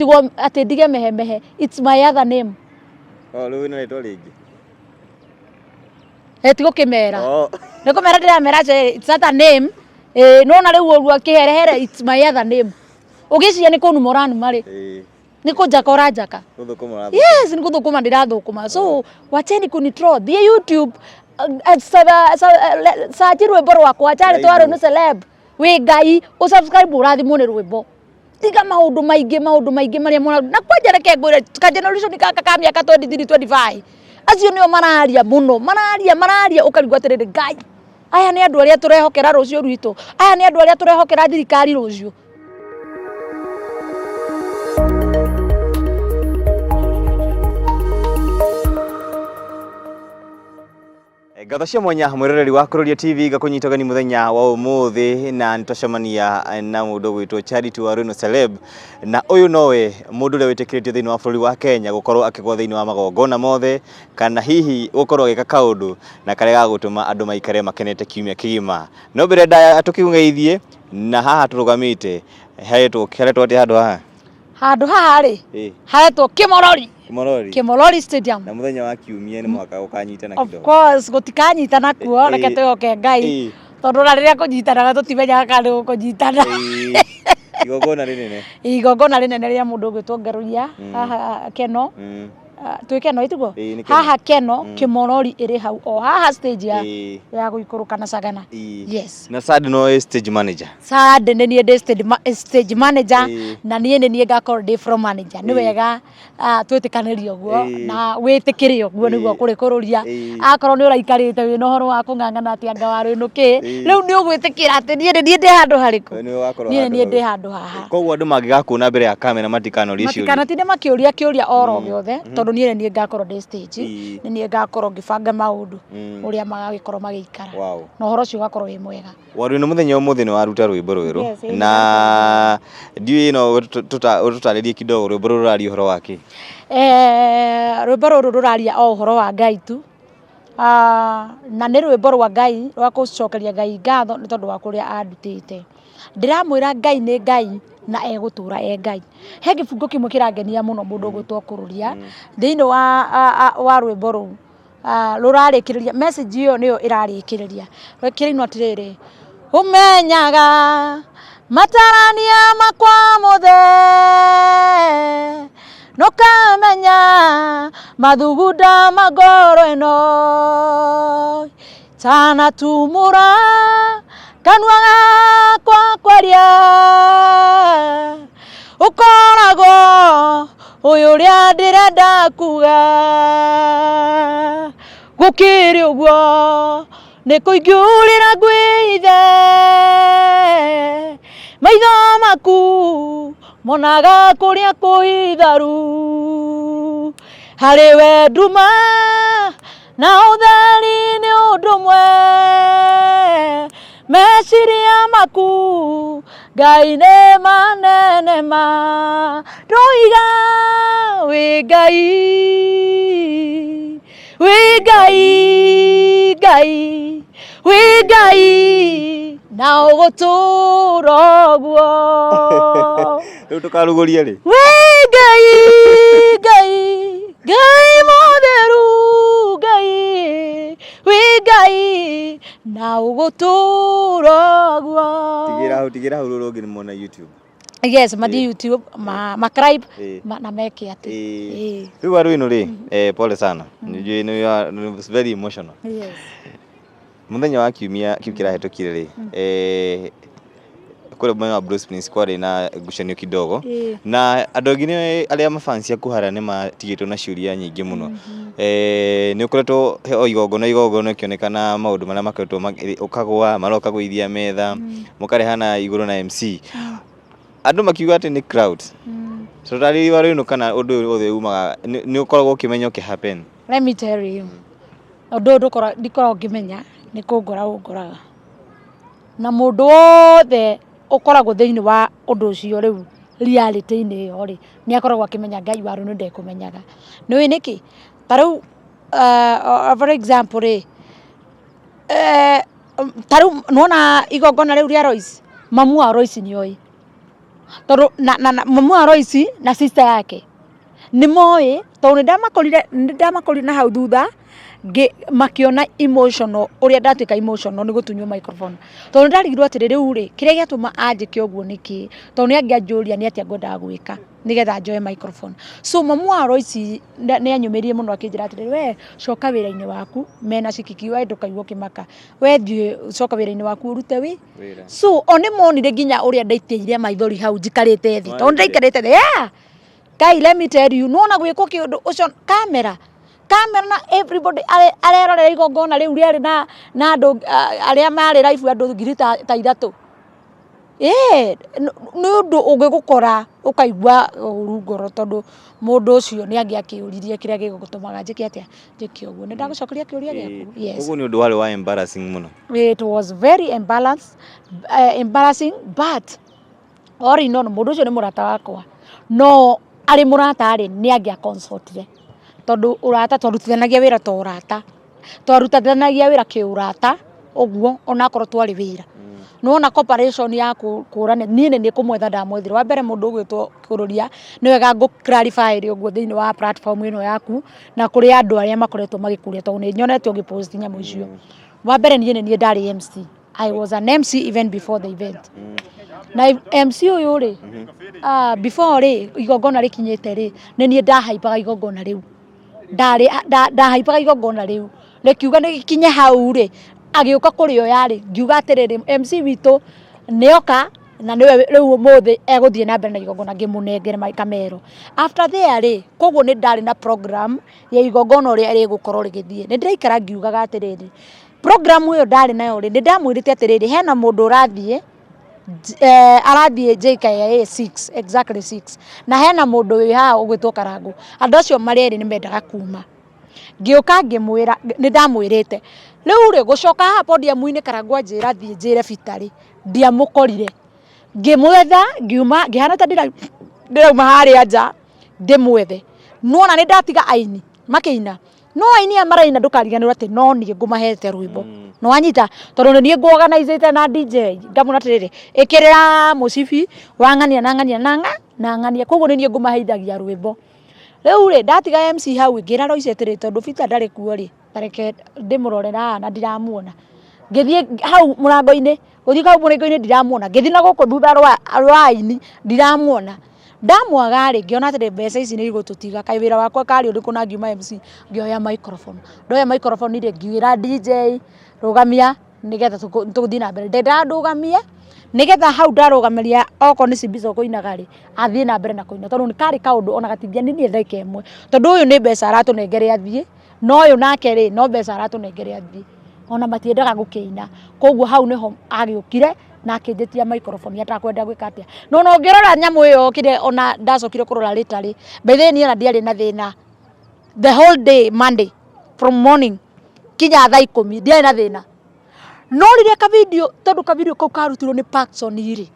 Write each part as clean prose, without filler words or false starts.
Tigwo atĩ ndige mehemehe, it's my other name. Oh, rĩu wĩna rĩtwa rĩngĩ? Ĩ ti gũkĩmera. Oh. Nĩ kũmera ndĩramera atĩ it's not a name. Ĩ nĩwona rĩu ũguo kĩherehere it's my other name. Ũgĩciria nĩ kũnuma ũranuma rĩ? Ĩĩ. Nĩ kũnjaka ũranjaka? Gũthũkũma ũrathũkũma. Yes, nĩ gũthũkũma ndĩrathũkũma. So wacheni kunitroll. Thiĩ YouTube, search rwĩmbo rwakwa, Charity Waru nĩ celeb. Wĩ Ngai, ũ subscribe ũrathimwo nĩ rwĩmbo. Tiga maũndũ maingĩ maũndũ maingĩ marĩa mũra na kwanja reke ngwĩre ka generation gaka ka mĩaka 23 25 acio nĩo mararia mũno mararia mararia ũkarigwo atĩrĩrĩ Ngai aya nĩ andũ arĩa tũrehokera rũciũ rwitũ aya nĩ andũ arĩa tũrehokera thirikari rũciũ. Ngatho cia mwanya mwĩroreri wa Kururia TV ngakũnyita ũgeni mũthenya wa ũmũthĩ na nĩtwacemania na mũndũ ũgwĩtwo Charity Waruno Celeb na ũyũ nowe mũndũ ũrĩa wĩtĩkĩrĩtio thĩinĩ wa bũrũri wa Kenya gũkorwo akĩgwa thĩinĩ wa magongona mothe kana hihi gũkorwo agĩka kaũndũ na karĩa gagũtũma andũ maikare makenete kiumia kĩgima. No mbere ndaya tũkĩgeithie na haha tũrũgamĩte hetwo haretwo atĩa handũ haha? Handũ haha rĩ Ĩĩ. haretwo Kĩmorori. Kĩmorori. Kĩmorori Stadium. Na mũthenya wa kiumia nĩ mũhaka gũkanyitana Of kidogo. course gũtikanyitana kuo reke Ĩĩ. twĩhoke Ngai Ĩĩ. tondũ ona rĩrĩa kũnyitanaga tũtimenyaga kana nĩ gũkũnyitana. Ĩĩ. Igongona rĩnene. Igongona rĩnene rĩa mũndũ ũgwĩtwo Ngeruia haha Keno. Ah, twĩ Keno ĩtiguo? Ĩĩ, nĩ Keno. Haha Keno Kĩmorori ĩrĩ hau o haha stage ya Ĩĩ. ya gũikũrũka na Sagana. Ĩĩ. Yes. Na Sad no stage manager. Sad nĩ niĩ ndĩ stage manager Ĩĩ. na niĩ nĩ niĩ ngakorwo ndĩ floor manager. Nĩ Ĩĩ. wega twĩtĩkanĩrie ũguo Ĩĩ. na wĩtĩkĩre ũguo nĩguo Ĩĩ. kũrĩ kũrũria. Ĩĩ. Akorwo nĩ ũraikarĩte wĩna ũhoro wa kũng'ang'ana atĩ anga warĩ kĩ, Ĩĩ. rĩu nĩ ũgwĩtĩkĩra atĩ niĩ nĩ niĩ ndĩ handũ harĩkũ? We nĩwe wakorwo Niĩ nĩ handũ niĩ ndĩ hau. handũ haha. Koguo andũ mangĩgakuona mbere ya kamera matikanorie ciũria. Matikanatinde makĩũria kĩũria oro gĩothe tondũ niĩ nĩ niĩ ngakorwo ndĩ stage, Ĩĩ. nĩ niĩ ngakorwo ngĩbanga maũndũ Mm. ũrĩa magagĩkorwo magĩikara Wow. na ũhoro ũcio ũgakorwo wĩ mwega. Waru nĩ mũthenya ũmũthĩ nĩ waruta rwĩmbo rwerũ Yes, ĩĩ, na ndiũĩ no ũtũtarĩrie kidogo rwĩmbo rũrũ rũraria ũhoro wa kĩ? Eh, rwĩmbo rũrũ rũraria o ũhoro wa Ngai tu. Ah, na nĩ rwĩmbo rwa Ngai rwa gũcokeria Ngai ngatho nĩ tondũ wa kũrĩa andutĩte. Ndĩramwĩra Ngai nĩ Ngai na egũtũra e Ngai. He gĩbungo kĩmwe kĩrangenia mũno mũndũ ũgwĩtwo Kũrũria thĩinĩ wa rwĩmbo rũu. Rũrarĩkĩrĩria, message ĩyo nĩyo ĩrarĩkĩrĩria. Kĩrainwo atĩrĩrĩ, ũmenyaga matarania makwa mothe, na ũkamenya mathugunda ma ngoro ĩno. Tanatumũra kanua gakwa kwaria, ũkoragwo ũyũ ũrĩa ndĩrenda kuga. Gũkĩrĩ ũguo nĩ kũingĩũrĩra gwĩ ithe, maitho maku monaga kũrĩa kũitharu, harĩ we nduma na ũtheri nĩ ũndũ ũmwe, meciria maku Ngai nĩ manene ma, ndoiga wĩ Ngai, wĩ Ngai, Ngai, wĩ Ngai na ũgũtũra ũguo. Rĩu tũkarugũria rĩ? Wĩ Ngai, Ngai, Ngai mũtheru, Ngai, wĩ Ngai na ũgũtũra ũguo. Tigĩra hau, tigĩra hau rũrũ rũngĩ nĩmona YouTube. Yes, mathiĩ YouTube, ma subscribe Ĩĩ. na meke atĩ. Ĩĩ. Ĩĩ. Rĩu waru ĩno rĩ, pole sana. Nĩnjũĩ nĩ it's very emotional. Yes. Mũthenya wa kiumia kĩu kĩrahĩtũkire rĩ, kũrĩa mwena wa Bruce Prince kwarĩ na ngucanio kidogo na andũ aingĩ nĩ arĩa mafans aku harĩa nĩ matigĩtwo na ciũria nyingĩ mũno. Nĩ ũkoretwo he o igongona igongona ũkĩonekana maũndũ marĩa makoretwo ũkagũa mara ũkagũithia metha mũkarehana igũrũ na MC. Andũ makiuga atĩ nĩ crowd. So tarĩria warĩ kana ũndũ ũyũ wothe umaga nĩ ũkoragwo ũkĩmenya ũkĩ happen? Let me tell you. Ũndũ ũyũ ndikoragwo ngĩmenya nĩ kũngora ũngoraga. Na mũndũ wothe ũkoragwo thĩinĩ wa ũndũ ũcio rĩu reality-inĩ ĩyo rĩ, nĩ akoragwo akĩmenya Ngai wa Rũnũ ndekũmenyaga. Nĩ ũĩ nĩkĩ? Ta rĩu for example rĩ, ta rĩu nĩ wona igongona rĩu rĩa Lois, mamu wa Lois nĩ oĩ. Tondũ na mamu wa Royce na sister yake nĩ moĩ, tondũ nĩ ndamakorire na hau thutha makĩona emotional ũrĩa ndatuĩka emotional nĩ gũtunywo microphone, tondũ nĩ ndarigirwo atĩrĩ, rĩu rĩ, kĩrĩa gĩatũma anjĩke ũguo nĩ kĩ? Tondũ nĩ angĩanjũria nĩ atĩa ngwendaga gwĩka nĩgetha njoe microphone. So mamu wa Royce nĩ anyũmĩrĩirie mũno, akĩnjĩra atĩrĩrĩ, "We coka wĩra-inĩ waku mena cikiki, we ndũkaigua ũkĩmaka, we thiĩ coka wĩra-inĩ waku ũrute wĩ Wĩra. So o nĩ monire nginya ũrĩa ndaitĩire maithori hau njikarĩte thĩ, tondũ ndaikarĩte thĩ, yeah. Guy, let me tell you, nĩwona gwĩkwo kĩũndũ ũcio kamera kamera na everybody arerorera igongona rĩu rĩarĩ na andũ arĩa marĩ live, andũ ngiri ta 3. Ĩĩ, nĩ ũndũ ũngĩgũkora ũkaigua ũru ngoro, tondũ mũndũ ũcio nĩ angĩakĩũririe kĩrĩa gĩgũtũmaga njĩke atĩa, njĩke ũguo. Nĩ ndagũcokeria kĩũria gĩaku? Yes. Koguo nĩ ũndũ warĩ wa embarrassing mũno. It was very embarrassing, but all in all, mũndũ ũcio nĩ mũrata wakwa, no arĩ mũrata rĩ, nĩ angĩa consultire, tondũ ũrata twarutithanagia wĩra, to ũrata twarutithanagia wĩra kĩũrata ũguo, onakorwo twarĩ wĩra. Nĩwona cooperation ya kũrana, niĩ nĩ niĩ kũmwetha ndamwethire. Wa mbere, mũndũ ũgwĩtwo kũrũria, nĩ wega ngũ clarify rĩ ũguo thĩinĩ wa platform ĩno yaku na kũrĩ andũ arĩa makoretwo magĩkũria, tondũ nĩ nyonete ũgĩpost nyamũ icio. Wa mbere, niĩ nĩ niĩ ndarĩ MC. I was an MC even before the event. Na MC ũyũ rĩ, before rĩ igongona rĩkinyĩte rĩ, nĩ niĩ ndahaimbaga igongona rĩu, ndarĩ ndahaimbaga igongona rĩu rĩkiuga nĩ gĩkinye hau rĩ, agĩũka kũrĩoya rĩ, ngiuga atĩrĩrĩ, MC witũ nĩoka na nĩwe rĩu ũmũthĩ egũthiĩ na mbere na igongona, ngĩmũnengere kamero. After there rĩ, koguo nĩ ndarĩ na program ya igongona ũrĩa rĩgũkorwo rĩgĩthiĩ. Nĩ ndĩraikara ngiugaga atĩrĩrĩ, program ĩyo ndarĩ nayo rĩ, nĩ ndamwĩrĩte atĩrĩrĩ, hena mũndũ ũrathiĩ arathiĩ JKIA 6, exactly 6, na hena mũndũ wĩ haha ũgwĩtwo Karangũ. Andũ acio marĩ erĩ nĩ mendaga kuma. Ngĩũka ngĩmwĩra, nĩ ndamwĩrĩte. Rĩu rĩ, gũcoka haha podium-inĩ, Karangũ anjĩra thiĩ njĩre Peter rĩ, ndiamũkorire. Ngĩmwetha, ngiuma ngĩhana ta ndĩrauma harĩa nja ndĩmwethe. Nĩwona nĩ ndatiga aini makĩina, no aini aya maraina, ndũkariganĩrwo atĩ no niĩ ngũmahete rwĩmbo. Nĩ wanyita? Tondũ nĩ niĩ ngũ-organizĩte na DJ, ngamwĩra atĩrĩrĩ, ĩkĩrĩra mũcibi wa ng'ania na ng'ania na ng'a na ng'ania. Koguo nĩ niĩ ngũmaheithagia rwĩmbo. Rĩu rĩ, ndatiga MC hau, ngĩra Royce atĩrĩ, tondũ Peter ndarĩ kuo rĩ, tareke ndĩmũrore haha na ndiramuona. Ngĩthiĩ hau mũrango-inĩ, gũthiĩ hau mũrango-inĩ ndiramuona, ngĩthiĩ na gũkũ thutha rwa aini ndiramuona. Ndamwaga rĩ, ngĩona atĩrĩ, mbeca ici nĩ igũtũtiga, kaĩ wĩra wakwa karĩ ũrĩkũ? Na ngiuma MC, ngĩoya microphone. Ndoya microphone rĩ, ngĩra DJ, "Rũgamia nĩgetha tũthiĩ na mbere." Ndendaga ndũgamie nĩgetha hau ndarũgamĩria, okorwo nĩ Simbica ũkũinaga rĩ, athiĩ na mbere na kũina, tondũ nĩ karĩ kaũndũ ona gatingĩaninie ndagĩka 1, tondũ ũyũ nĩ mbeca aratũnengere athiĩ, na ũyũ nake rĩ, no mbeca aratũnengere athiĩ, ona matiendaga gũkĩina. Koguo hau nĩho agĩũkire na akĩnjĩtia microphone atakwenda gwĩka atĩa. No ona ũngĩrora nyamũ ĩyo kĩrĩa, ona ndacokire kũrora later rĩ, by the way, niĩ ona ndiarĩ na thĩna the whole day Monday, from morning kinya thaa 10 ndiarĩ na thĩna. No rĩrĩa kavideo, tondũ kavideo kau karutirwo nĩ Parkson rĩ,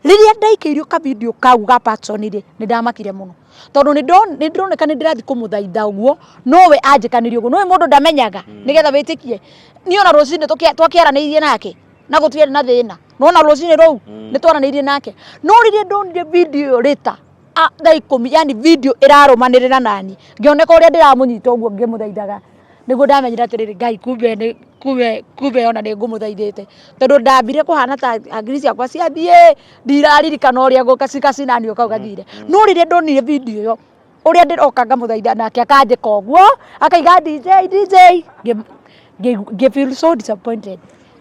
rĩrĩa ndaikĩirio kavideo kau ga Parkson rĩ, nĩ ndamakire mũno, tondũ nĩ ndĩroneka nĩ ndĩrathiĩ kũmũthaitha ũguo, nowe anjĩkanĩrie ũguo, nowe mũndũ ndamenyaga nĩgetha wĩtĩkie. Niĩ ona rũcinĩ twakĩaranĩirie nake na gũtiarĩ na thĩna, nona rũcinĩ rũu nĩ twaranĩirie nake. No rĩrĩa ndonire video ĩyo rĩta thaa 10, yani video ĩrarũmanĩrĩra nani, ngĩoneka ũrĩa ndĩramũnyita ũguo ngĩmũthaithaga, nĩguo ndamenyire atĩrĩrĩ, Ngai, kumbe nĩ kumbe kumbe ona nĩ ngũmũthaithĩte, tondũ ndambire kũhana ta hakiri ciakwa ciathiĩ, ndiraririkana ũrĩa gacinanio kau gathire. No rĩrĩa ndonire video ĩyo ũrĩa ndĩroka ngamũthaitha, nake akanjĩka ũguo, akaiga DJ DJ, ngĩ feel so disappointed.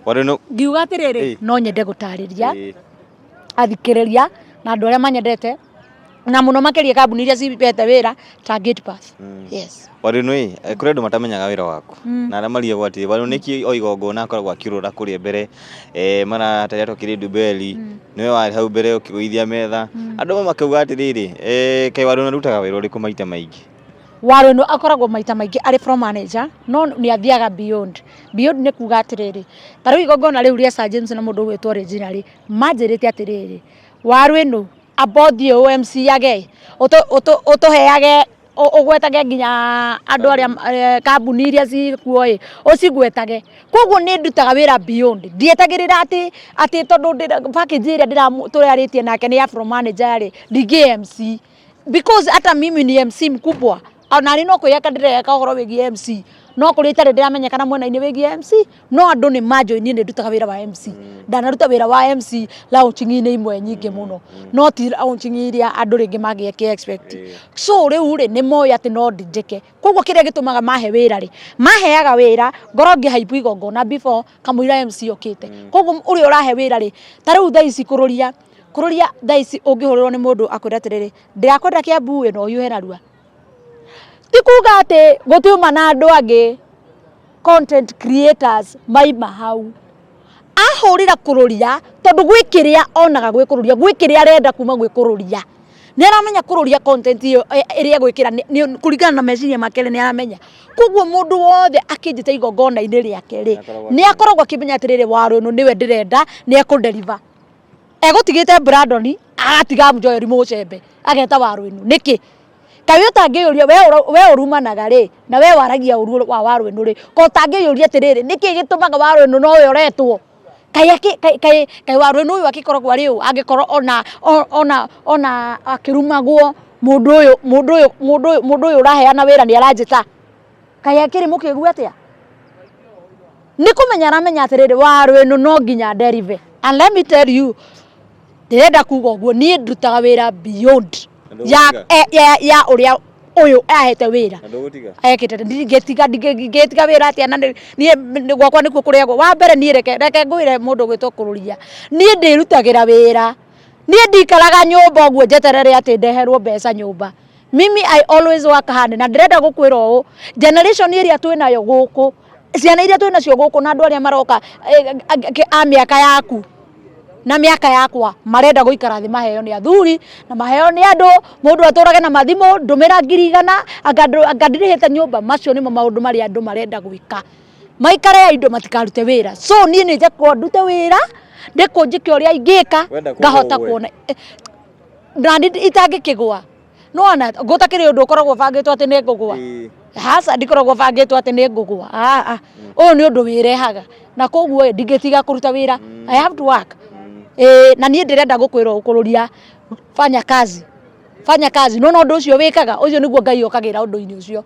Warĩ Ngiuga atĩrĩrĩ, no nyende gũtarĩria athikĩrĩria na andũ arĩa manyendete, na mũno makĩria kambuni iria cibete wĩra ta Gate Pass. Yes. Warĩ ĩ kũrĩ andũ matamenyaga wĩra waku na arĩa mariagwo atĩ Warĩ nĩkĩ o igongona akoragwo akĩũrũra kũrĩa mbere, mara tarĩa twakĩrĩ Ndubeli, nĩwe warĩ hau mbere ũkĩgũithia metha, andũ amwe makauga atĩrĩrĩ, kaĩ Warĩ arutaga wĩra ũrĩkũ maita maingĩ? Warĩ akoragwo maita maingĩ arĩ floor manager, no nĩ athiaga beyond. Beyond nĩ kuga atĩrĩrĩ, ta rĩu igongona rĩu rĩa Sir James na mũndũ ũgwĩtwo Regina rĩ, manjĩrĩte atĩrĩrĩ, "Waru ĩno amba ũthiĩ ũ MC age ũtũheage Ũgwetage nginya andũ arĩa kambuni iria cikuo ĩ, ũcigwetage. Koguo nĩ ndutaga wĩra beyond, ndietagĩrĩra atĩ tondũ package ĩrĩa tũrarĩtie nake nĩ ya floor manager rĩ, ndingĩ MC, because hata mimi ni MC mkubwa. Ona niĩ no kwĩyaka ndĩreyaka ũhoro wĩgiĩ MC, no kũrĩa itarĩ ndĩramenyekana mwena-inĩ wĩgiĩ MC, no andũ nĩ manjũĩ niĩ nĩ ndutaga wĩra wa MC. Ndanaruta wĩra wa MC launching-inĩ imwe nyingĩ mũno, no ti launching iria andũ rĩngĩ mangĩake expect. So rĩu rĩ, nĩ moĩ atĩ no ndinjĩke. Koguo kĩrĩa gĩtũmaga mahe wĩra rĩ, maheaga wĩra ngorwo ngĩ hype igongona before kamũira MC okĩte. Koguo ũrĩa ũrahe wĩra rĩ, ta rĩu thaa ici kũrũria kũrũria, thaa ici ũngĩhũrĩrwo nĩ mũndũ akwĩra atĩrĩrĩ, "Ndĩrakwenda Kĩambu ĩ," na ũhiũhe narua. Ti kuga atĩ gũtiuma na andũ angĩ content creators maima hau. Ahũrĩra kũrũria tondũ gwĩ kĩrĩa onaga gwĩ kũrũria, gwĩ kĩrĩa arenda kuma gwĩ kũrũria. Nĩ aramenya kũrũria content ĩyo ĩrĩa egwĩkĩra kũringana na meciria make rĩ, nĩ aramenya. Koguo mũndũ wothe akĩnjĩta igongona-inĩ rĩake rĩ, nĩ akoragwo akĩmenya atĩrĩrĩ, Waru ĩno nĩwe ndĩrenda, nĩ ekũ deliver. Egũtigĩte Brandon, agatiga Joel Mũcembe, ageta Waru ĩno. Nĩkĩ? Kaĩ ũtangĩyũria we ũrumanaga rĩ, na we waragia ũru wa Waru ĩno rĩ, ko ũtangĩyũria atĩrĩrĩ, nĩkĩ gĩtũmaga Waru ĩno nowe ũretwo? Kaĩ Waru ĩno ũyũ akĩkoragwo arĩ ũ, angĩkorwo ona akĩrumagwo, mũndũ ũyũ ũraheana wĩra nĩ aranjĩta? Kaĩ akĩrĩ mũkĩgu atĩa? Nĩ kũmenya aramenya atĩrĩrĩ, Waru ĩno no nginya deliver. And let me tell you, ndĩrenda kuga ũguo, niĩ ndutaga wĩra beyond ya ũrĩa ũyũ ahete wĩra. Na ndũgũtiga? Ekĩte ndingĩtiga. Ndingĩtiga wĩra atĩa? Na niĩ gwakwa nĩkuo kũrĩagwo wa mbere. Niĩ reke ngwĩre, mũndũ ũgwĩtwo kũrũria, niĩ ndĩrutagĩra wĩra. Niĩ ndikaraga nyũmba ũguo njeterere atĩ ndeherwo mbeca nyũmba. Mimi, I always work hard. Na ndĩrenda gũkwĩra ũũ, generation ĩrĩa twĩnayo gũkũ, ciana iria twĩnacio gũkũ na andũ arĩa maroka a mĩaka yaku na mĩaka yakwa, marenda gũikara thĩ maheo nĩ athuri na maheo nĩ andũ, mũndũ atũrage na mathimũ, ndũmĩra 100,000, anga ndirĩhĩte nyũmba. Macio nĩmo maũndũ marĩa andũ marenda gwĩka, maikare indo, matikarute wĩra. So niĩ nĩ njakwo ndute wĩra, ndĩkũ njĩke ũrĩa ingĩka. Wenda kũgũa Ngahota ũgwe. kuona na itangĩkĩgwa nĩwona gũtakĩrĩ ũndũ ũkoragwo bangĩtwo atĩ nĩ ngũgwa. Haca, ndikoragwo bangĩtwo atĩ nĩ ngũgwa. Ah, ah. Ũyũ nĩ ũndũ wĩrehaga, na koguo ĩ, ndingĩtiga kũruta wĩra. I have to work. Ĩĩ, na niĩ ndĩrenda gũkwĩra ũkũrũria, fanya kazi, fanya kazi. Nona ũndũ ũcio wĩkaga ũcio nĩguo Ngai okagĩra ũndũ-inĩ ũcio.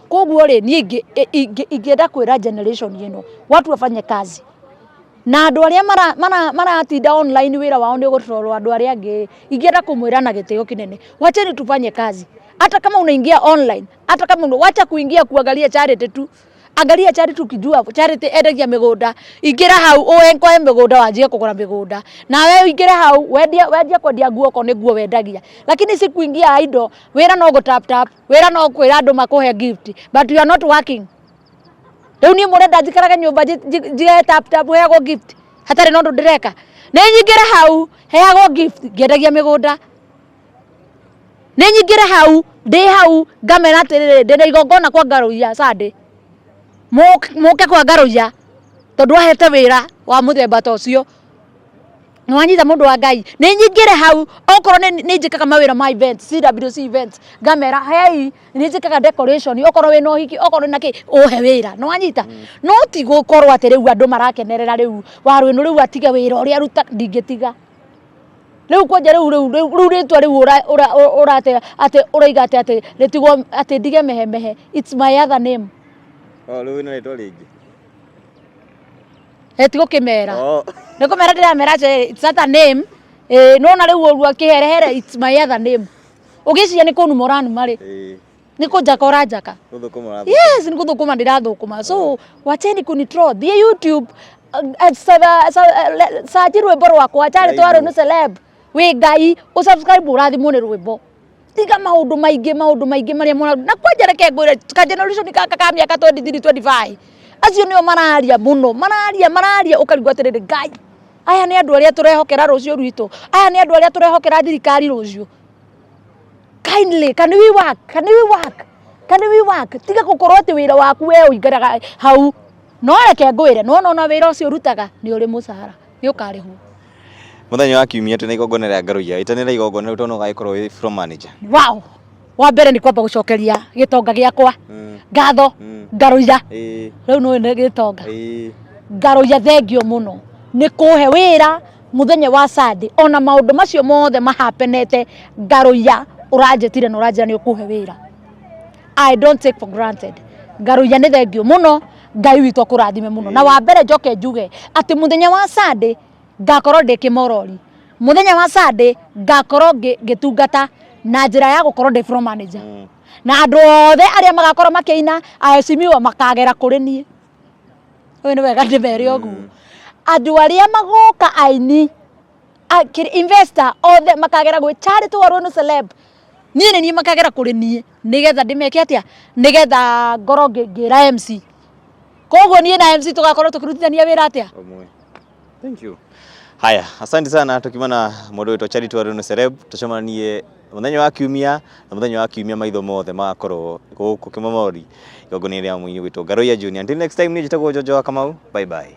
Koguo rĩ, niĩ ingĩenda kwĩra generation ĩno, watu wafanye kazi, na andũ arĩa maratinda online wĩra wao nĩ gũtrolwo andũ arĩa angĩ, ingĩenda kũmwĩra na gĩtĩo kĩnene, wacheni tufanye kazi. Hata kama unaingia online, hata kama wacha kuingia kuangalia Charity tu. Angalia Charity ukijua Charity endagia mĩgũnda. Ingĩra hau ũenkoe mĩgũnda, wanjie kũgũra mĩgũnda. Nawe ũingĩre hau wendie kwendia nguo, okorwo nĩ nguo wendagia. Lakini si kuingia indo, wĩra no gũ tap tap, wĩra no kwĩra andũ makũhe gift, but you are not working. Rĩu niĩ mũrenda njikarage nyũmba njige tap tap, heagwo gift hatarĩ na ũndũ ndĩreka? Nĩ nyingĩre hau heagwo gift ngĩendagia mĩgũnda? Nĩ nyingĩre hau, ndĩ hau ngamera atĩrĩrĩ, ndĩna igongona kwa Ngarũiya Sunday, mũke kwa Ngarũiya, tondũ ahete wĩra wa mũthemba ta ũcio? Nĩwanyita, mũndũ wa Ngai? Nĩ nyingĩre hau okorwo nĩ njĩkaga mawĩra ma events, CWC events, ngamera, "Hey, nĩ njĩkaga decoration, okorwo wĩna ũhiki, okorwo na kĩ, ũhe wĩra." Nĩwanyita? No ti gũkorwo atĩ rĩu andũ marakenerera rĩu Waru ĩno rĩu atige wĩra ũrĩa aruta. Ndingĩtiga rĩu kwanja rĩu rĩtwa rĩu ũrate atĩ ũroiga atĩ rĩtigwo atĩ ndige Mehemehe. It's my other name. Oh, rĩu wĩna rĩtwa rĩngĩ? Tigũkĩmera. Oh. Nĩ kũmera ndĩramera atĩ it's not a name. Nona rĩu ũru akĩherehere, it's my other name. Ũgĩciria nĩ kũnuma ũranuma rĩ, nĩ kũnjaka ũranjaka. Gũthũkũma ũrathũkũma. Yes, nĩ gũthũkũma ndĩrathũkũma. So wacheni kunitroll. Thiĩ YouTube, search rwĩmbo rwakwa Charity Live. Waru nĩ celeb wĩ Ngai, ũsubscribe, ũrathimwo nĩ rwĩmbo. Tiga maũndũ maingĩ, maũndũ maingĩ marĩa mona. Na kwanja reke ngwĩre, ka generation gaka ka mĩaka 23, 25, acio nĩo mararia mũno, mararia, mararia, ũkarigwo atĩrĩrĩ, Ngai, aya nĩ andũ arĩa tũrehokera rũciũ rwitũ? Aya nĩ andũ arĩa tũrehokera thirikari rũciũ? Kindly, can we work? Can we work? Can we work? Tiga gũkorwo atĩ wĩra waku we ũikaraga hau. No reke ngwĩre, no nona wĩra ũcio ũrutaga nĩ ũrĩ mũcara, nĩ ũkarĩhwo. Mũthenya wa kiumia twĩna igongona rĩa Ngarũiya. Ĩtanĩra igongona rĩu tondũ ũgagĩkorwo wĩ floor manager. Wow. Wa mbere nĩ kwamba gũcokeria gĩtonga gĩakwa ngatho. Ngarũiya rĩu nĩ nĩ gĩtonga. Ngarũiya, thengio mũno nĩ kũhe wĩra mũthenya wa Sunday, ona maũndũ macio mothe mahapenete. Ngarũiya, ũranjĩtire na ũranjĩra nĩ ũkũhe wĩra, I don't take for granted. Ngarũiya, nĩ thengio mũno, Ngai witũ akũrathime mũno. Na wa mbere njoke njuge atĩ mũthenya wa Sunday ngakorwo ndĩ kĩmorori. Mũthenya wa Sunday ngakorwo ngĩtungata na njĩra ya gũkorwo ndĩ floor manager, na andũ othe arĩa magakorwo makĩina aheshimiwa makagera kũrĩ niĩ. Ũyũ nĩ wega ndĩmere ũguo, andũ arĩa magoka aini investor othe makagera gwĩ Charity Waruenu Celeb. Niĩ nĩ niĩ makagera kũrĩ niĩ nĩgetha ndĩmeke atĩa, nĩgetha ngorwo ngĩra MC. Koguo niĩ na MC tũgakorwo tũkĩrutithania wĩra atĩa? Ũmwe. Thank you. Haya, asante sana. Tukimana mũndũ wĩtwo Charity Waruenu Celeb, tucemanie mũthenya wa kiumia, na mũthenya wa kiumia maitho mothe magakorwo gũkũ Kĩmomori igongona rĩa mũini gwĩtwo Ngaruiya Junior. Until next time, niĩ njĩtagwo Jojo wa Kamau. Bye bye.